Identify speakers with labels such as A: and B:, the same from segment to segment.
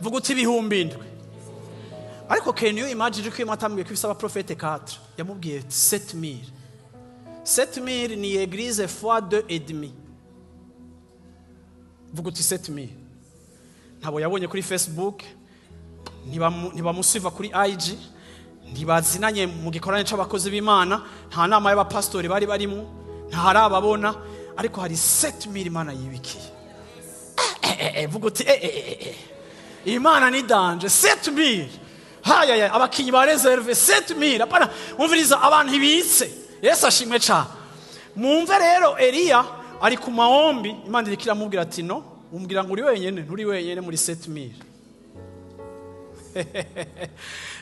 A: Vuga uti 7,000. Ariko can you imagine ko Imana atambwiye ko ifise abaprofete 4, yamubwiye 7000. 7000 ni église fois 2,5. Vuga uti 7000. Ntabo yabonye kuri Facebook, ntibamusiva kuri IG, ntibazinanye mu gikorane c'abakozi b'Imana, nta nama y'abapastori bari barimo, ntaharababona, ariko hari 7000 Imana yibikiye. Vuga uti Imana ni danger. 7000. Haya, abakinyi ba reserve 7000. Apana, umviriza abantu ibitse. Yesu ashimwe cyane. Mumve rero Eliya ari ku maombi, Imana iriko iramubwira ati no, umbwira ngo uri wenyene, nturi wenyene muri 7000.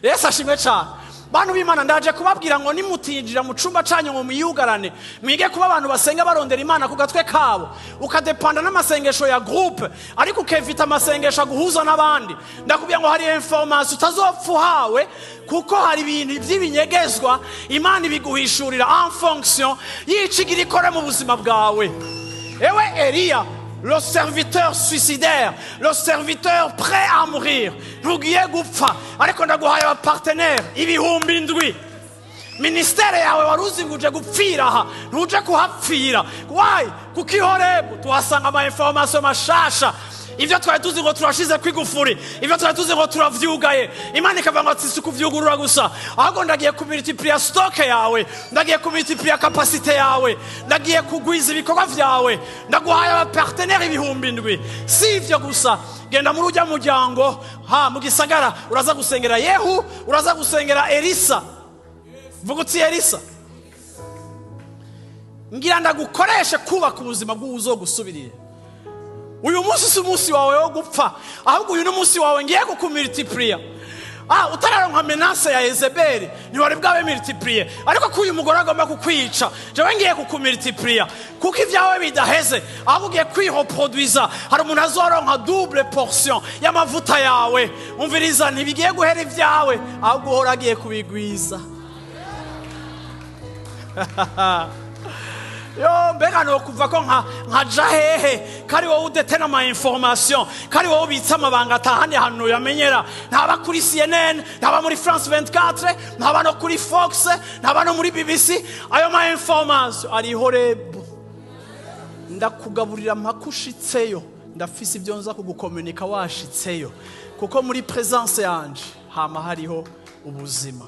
A: Yesu ashimwe cyane. Bantu b'Imana, ndaje kubabwira ngo nimutinjira mu cumba canyu ngo mwiyugarane, mwige kuba abantu basenga barondera Imana ku gatwe kabo, ukadepanda n'amasengesho ya groupe, ariko ukevita amasengesho aguhuza n'abandi. Ndakubwira ngo hari information utazopfa uhawe, kuko hari ibintu by'ibinyegezwa Imana ibiguhishurira en fonction y'icigira ikora mu buzima bwawe. Ewe Eliya, le serviteur suicidaire, le serviteur prêt à mourir, ntugiye gupfa, ariko ndaguhaye abapartenaire 7,000. Ministere yawe wari uzi ngo uje gupfira aha, ntuje kuhapfira. Why? Kuko i Horebu tuhasanga ama information mashasha. Ivyo twari tuzi ngo turashize kwigufuri, ivyo twari tuzi ngo turavyugaye, Imana ikavuga ngo si kuvyugurura gusa, ahubwo ndagiye kumultiplier stock yawe, ndagiye kumultiplier capacité yawe, ndagiye kugwiza ibikorwa vyawe, ndaguhaye abapartenaire 7,000. Si ivyo gusa, genda muri ujya muryango ha mu gisagara, uraza gusengera Yehu, uraza gusengera Elisa. Vuga uti Elisa, ngira ndagukoreshe kubaka ubuzima bw'uzogusubirira. Uyu munsi si umunsi wawe wo gupfa, ahubwo uyu ni umunsi wawe ngiye kukumultiplier. Utararonka menace ya Yezebeli ntiwari bwabe multiplier, ariko ko uyu mugore agomba kukwica, jewe ngiye kukumultiplier, kuko ibyawe bidaheze, ahubwo ugiye kwireproduiza. Hari umuntu azoronka double portion y'amavuta yawe. Umviriza, ntibigiye guhera ibyawe, ahubwo uhora agiye kubigwiza. Yo, mbega no kuva ko nkaja hehe, kari wowe udetena ama information, kari wowe ubitsa amabanga atahandi hantu yamenyera. Ntaba kuri CNN, ntaba muri France 24, ntaba no kuri Fox, ntaba no muri BBC. Ayo ma information ari Horebu. Ndakugaburira mpaka ushitseyo, ndafise ibyo nza kugukomunika washitseyo, kuko muri presence yanje hama hariho ubuzima.